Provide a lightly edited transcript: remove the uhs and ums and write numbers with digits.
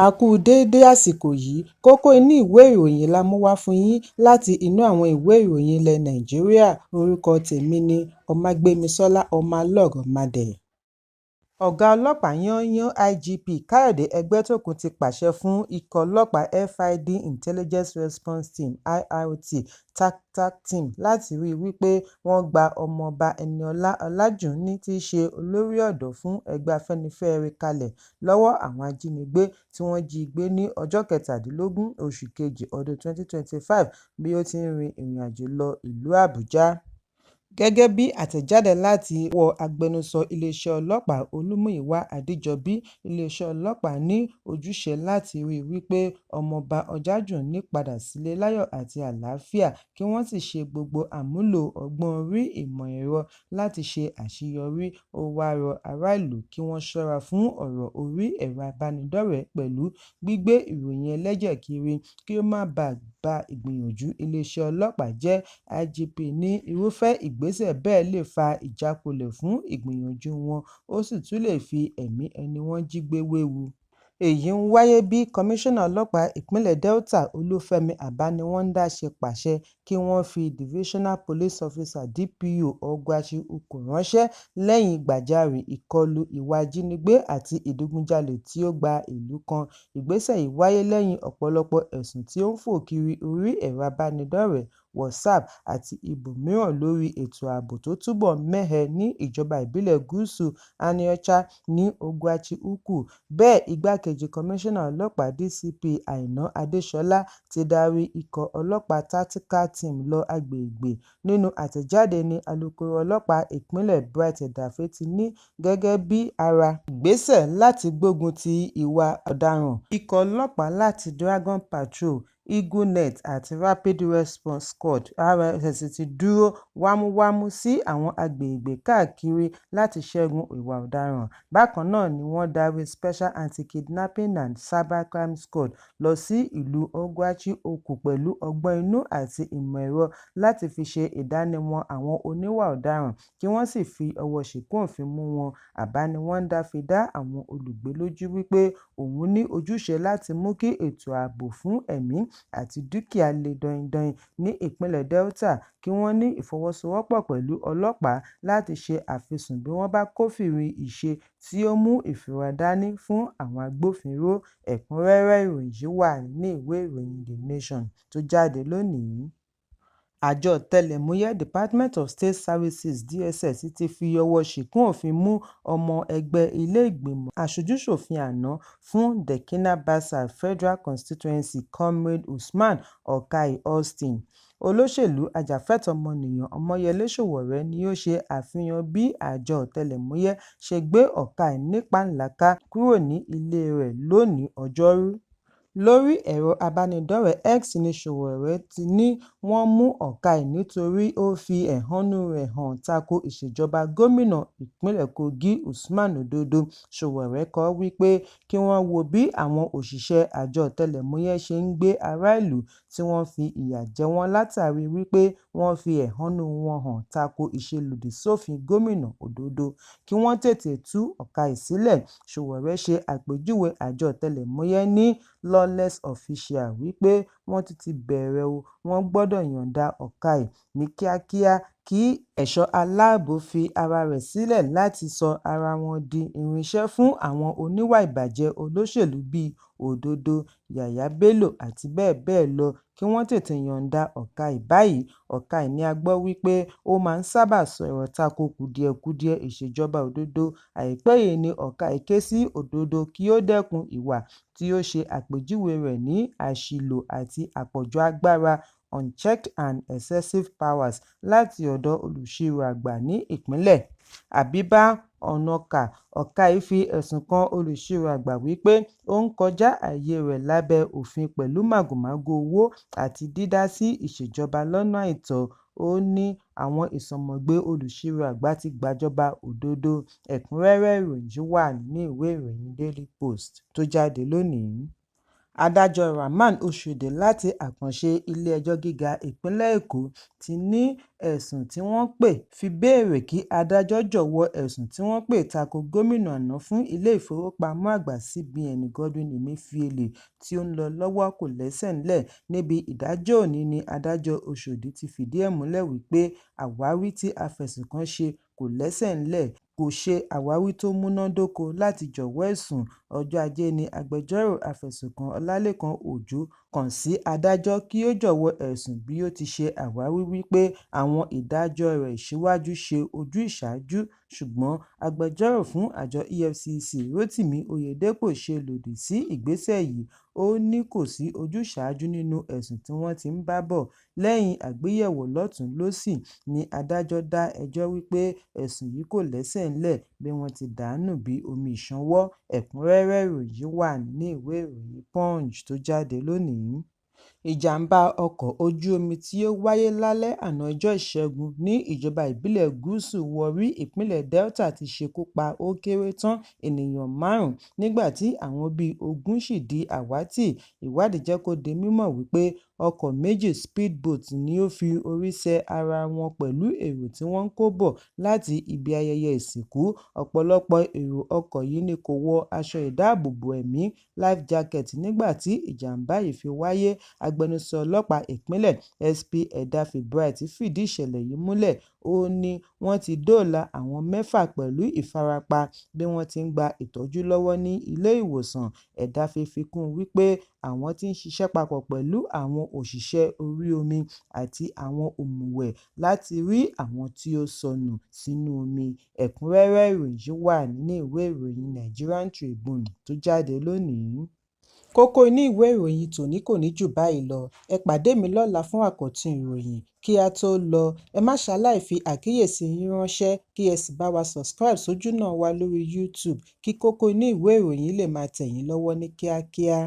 A kú déédé àsìkò yìí. Kókó inú ìwé ìròyìn la mú wá fún yín láti inú àwọn ìwé ìròyìn ilẹ̀ Nàìjíríà. Orúkọ tèmi ni Ọmágbémisọ́lá Ọmọlọ́rọ̀mádé. Ọ̀gá ọlọ́pàá yányán IGP Káyọ̀dé Ẹgbẹ́tókun ti pàṣẹ fún ikọ̀ ọlọ́pàá FID Intelligence Response Team IRT Tactical Team láti ríi wípé wọ́n gba Ọmọọba Ẹniọlá Ọlájúnní tí í ṣe olórí ọ̀dọ́ fún ẹgbẹ́ Afẹ́nifẹ́re kalẹ̀ lọ́wọ́ àwọn ajínigbé tí wọ́n jí gbé ní ọjọ́ 17, oṣù kejì ọdún 2025 bí ó ti ń rin ìrìnàjò lọ ìlú Àbújá. Gẹ́gẹ́ bí àtẹ̀jáde láti ọwọ́ agbẹnusọ iléeṣẹ́ ọlọ́pàá Olúmúyìwá Adéjọbí, iléeṣẹ́ ọlọ́pàá ní ojúṣe láti ríi wípé Ọmọọba Ọ̀jájúní padà sílé láyọ̀ àti àlàáfíà kí wọ́n sì ṣe gbogbo àmúlò ọgbọ́n orí ìmọ̀ ẹ̀rọ láti ṣe àṣeyọrí. Ó wáá rọ ará ìlú kí wọ́n ṣọ́ra fún ọ̀rọ̀ orí ẹ̀rọ ìbánidọ́rẹ̀ẹ́ pẹ̀lú gbígbé ìròyìn ẹlẹ́jẹ̀ kiri kí ó má baà ba ìgbìyànjú iléeṣẹ́ ọlọ́pàá jẹ́. IGP ní irúfẹ́ ìgbésẹ̀ bẹ́ẹ̀ lè fa ìjákulẹ̀ fún ìgbìyànjú wọn, ó sì tún lè fi ẹ̀mí ẹni wọ́n jí gbé wewu. Èyí ń wáyé bí Kọmíṣánná Ọlọ́pàá Ìpínlẹ̀ Delta Olúfẹ́mi Abániwọ́ndá ṣe pàṣẹ kí wọ́n fi Divisional Police Officer DPO Ogwashi Uku ránṣẹ́ lẹ́yìn gbàjarè ìkọlù ìwà ìjínigbé àti ìdígunjalè tí ó gba ìlú kan. Ìgbésẹ̀ yìí wáyé lẹ́yìn ọ̀pọ̀lọpọ̀ ẹ̀sùn tí ó ń fò kiri orí ẹ̀rọ ìbánidọ́rẹ̀ẹ́ WhatsApp àti ibòmíràn lórí ètò ààbò tó túbọ̀ mẹ́hẹ ní ìjọba ìbílẹ̀ Gúúsù Aniocha ní Ogwashi Uku. Bẹ́ẹ̀, igbákejì kọmíṣánná ọlọ́pàá DCP Aina Adéṣọlá ti darí ikọ̀ ọlọ́pàá Tactical Team lọ agbègbè. Nínú àtẹ̀jáde ní alūkkóró ọlọ́pàá ìpínlẹ̀ Bright Edafe ti ní gẹ́gẹ́ bíi ara ìgbésẹ̀ láti gbógun ti ìwà ọ̀daràn, ikọ̀ ọlọ́pàá láti Dragon Patrol, Eagle Net àti Rapid Response Squad RSS ti dúró wámúwámú sí àwọn agbègbè káàkiri láti ṣẹ́gun ìwà ọ̀daràn. Bákan náà ni wọ́n darí Special Anti-Kidnapping and Cybercrime Squad lọ sí ìlú Ogwashi Uku pẹ̀lú ọgbọ́n inú àti ìmọ̀ ẹ̀rọ láti fi ṣe ìdánimọ̀ àwọn oníwà ọ̀daràn kí wọ́n sì fi ọwọ́ ṣìkún òfin mú wọn. Abániwọ́ndá fi dá àwọn olùgbé lójú wípé òun ní ojúṣe láti mú kí ètò ààbò fún ẹ̀mí àti dúkìá le daindain ní ìpínlẹ̀ Delta, kí wọ́n ní ìfọwọ́sowọ́pọ̀ pẹ̀lú ọlọ́pàá láti ṣe àfisùn bí wọ́n bá kófìrí ìṣe tí ó mú ìfura dání fún àwọn agbófinró. Ẹ̀kúnrẹ́rẹ́ ìròyìn yìí wà nínú ìwé ìròyìn The Nation tó jáde lónìí. Àjọ ọ̀tẹlẹ̀múyẹ́ Department of State Services DSS ti fi ọwọ́ ṣìkún òfin mú ọmọ ẹgbẹ́ ilé ìgbìmọ̀ aṣojú-ṣòfin àná fún Dekina Basa Federal Constituency, Comrade Usman Okayi Austin. Olóṣèlú ajàfẹ́tọ̀ọ́ ọmọnìyàn Ọmọyẹlé Sowore ni ó ṣe àfihàn bí àjọ ọ̀tẹlẹ̀múyẹ́ ṣe gbé Okai nípànlàáká kúrò ní ilé rẹ̀ lónìí Ọjọ́rú. Lórí ẹ̀rọ abánidọ́rẹ̀ẹ́ X ní Sowore ti ní wọ́n mú Okai nítorí ó fi ẹ̀hónú rẹ̀ hàn tako ìṣèjọba gómìnà ìpínlẹ̀ Kogi Usman Ododo. Sowore kọ wípé kí wọ́n wo bí àwọn òṣìṣẹ́ àjọ ọ̀tẹlẹ̀múyẹ́ ṣe ń gbé ará ìlú tí wọ́n ń fi ìyà jẹ wọ́n látàrí wípé wọ́n fi ẹ̀hónú wọn hàn tako ìṣelòdì sófin gómìnà Ododo, kí wọ́n tètè tú Okai sílẹ̀. Sowore ṣe àpèjúwe àjọ ọ̀tẹlẹ̀múyẹ́ ní "lawless officials" wípé wọ́n tún ti bẹ̀rẹ̀ o, wọ́n gbọdọ̀ yọ̀ǹda Okai ní kíákíá kí ẹ̀ṣọ́ aláàbò fi ara rẹ̀ sílẹ̀ láti sọ ara wọn di irinṣẹ́ fún àwọn oníwà ìbàjẹ́ olóṣèlú bíi Òdòdó, Yàyà Bello àti bẹ́ẹ̀ bẹ́ẹ̀ lọ, kí wọ́n tètè yọ̀ǹda Okai báyìí. Okai ní a gbọ́ wípé ó máa ń sábà sọ̀rọ̀ tako kùdìẹ̀kudiẹ ìṣèjọba Òdòdó. Àìpẹ́ yìí ni Okai ké sí Òdòdó kí ó dẹ́kun ìwà tí ó ṣe àpèjúwe rẹ̀ ní àṣìlò àti àpọ̀jù agbára "unchecked and excessive powers" láti ọ̀dọ̀ olùṣirò àgbà ní ìpínlẹ̀, Habiba Onoka. Okai fi ẹ̀sùn kan olùṣirò àgbà wípé ó ń kọjá àyè rẹ̀ lábẹ́ òfin pẹ̀lú màgòmágó owó àti dídá sí ìṣèjọba lọ́nà àìtọ́. Ó ní àwọn ìsọ̀mọ̀gbé olùṣirò àgbà ti gbàjọba Òdòdó. Ẹ̀kúnrẹ́rẹ́ ìròyìn yìí wà nínú ìwé ìròyìn Daily Post tó jáde lónìí. Adájọ́ Rahman Oshodi láti àkànṣe Ilé-ẹjọ́ Gíga Ìpínlẹ̀ Èkó ti ní ẹ̀sùn tí wọ́n pè fi béèrè kí adájọ́ jọ̀wọ́ ẹ̀sùn tí wọ́n pè tako gómìnà àná fún Ilé-ìfowópamọ́ Àgbà CBN Godwin Emefiele tí ó ń lọ lọ́wọ́ kò lẹ́sẹ̀ ńlẹ̀. Níbi ìdájọ́ òní ní Adájọ́ Oshodi ti fìdí ẹ̀ múlẹ̀ wípé àwáwí tí afẹ̀sùnkàn ṣe kò lẹ́sẹ̀ ńlẹ̀, kò ṣe àwáwí tó múnádóko láti jọ̀wọ́ ẹ̀sùn. Ọjọ́ Ajé ni agbẹjọ́rò afẹ̀sùnkàn Ọlálékan Òjó kàn sí adájọ́ kí ó jọ̀wọ́ ẹ̀sùn bí ó ti ṣe àwáwí wípé àwọn ìdájọ́ rẹ̀ síwájú ṣe ojúsàájú, ṣùgbọ́n agbẹjọ́rò fún àjọ EFCC Rótìmí Òyedèpò ṣe lòdì sí ìgbésẹ̀ yìí, ó ní kò sí ojúsàájú nínú ẹ̀sùn tí wọ́n ti ń bá bọ̀. Lẹ́yìn àgbéyẹ̀wò lọ́tùn-ún-lósì ní adájọ́ dá ẹjọ́ wípé ẹ̀sùn yìí kò lẹ́sẹ̀ ńlẹ̀ bí wọ́n ti dà á nù bí omi ìṣanwọ́. Ẹ̀kúnrẹ́rẹ́ ìròyìn wà nínú ìwé ìròyìn Punch tó jáde lónìí. Ìjàm̀bá ọkọ̀ ojú-omi tí ó wáyé lálẹ́ àná ọjọ́ Ìṣẹ́gun ní ìjọba ìbílẹ̀ Gúúsù Warri, ìpínlẹ̀ Delta ti ṣekú pa ó kéré tán ènìyàn márùn-ún nígbà tí àwọn bíi 20 sì di àwátì. Ìwádìí jẹ́ kó di mímọ̀ wípé ọkọ̀ méjì speed boat ni ó fi orí ṣẹ́ ara wọn pẹ̀lú èrò tí wọ́n ń kó bọ̀ láti ibi ayẹyẹ ìsìnkú. Ọ̀pọ̀lọpọ̀ èrò ọkọ̀ yìí ni kò wọ aṣọ ìdáààbòbò ẹ̀mí life jacket nígbà tí ìjàm̀bá yìí fi wáyé. Agbẹnusọ ọlọ́pàá ìpínlẹ̀ SP Edafe Bright fìdí ìṣẹ̀lẹ̀ yìí múlẹ̀, ó ní wọ́n ti dóòlà àwọn mẹ́fà pẹ̀lú ìfarapa bí wọ́n ti ń gba ìtọ́jú lọ́wọ́ ní ilé-ìwòsàn. Edafe fi kún un wípé àwọn ti ń ṣiṣẹ́ papọ̀ pẹ̀lú àwọn òṣìṣẹ́ orí omi àti àwọn òmùwẹ̀ láti rí àwọn tí ó sọnù sínú omi. Ẹ̀kúnrẹ́rẹ́ ìròyìn wà nínú ìwé ìròyìn Nigerian Tribune tó jáde lónìí. Kókó inú ìwé ìròyìn tòní kò ní jù báyìí lọ. Ẹ pàdé mi lọ́la fún àkọ́tún ìròyìn. Kí á tó lọ, ẹ má ṣaláì fi àkíyèsí yín ránṣẹ́ kí ẹ sì bá wa subscribe sójúnà wa lórí YouTube kí kókó inú ìwé ìròyìn lè máa tẹ̀ yín lọ́wọ́ ní kíákíá.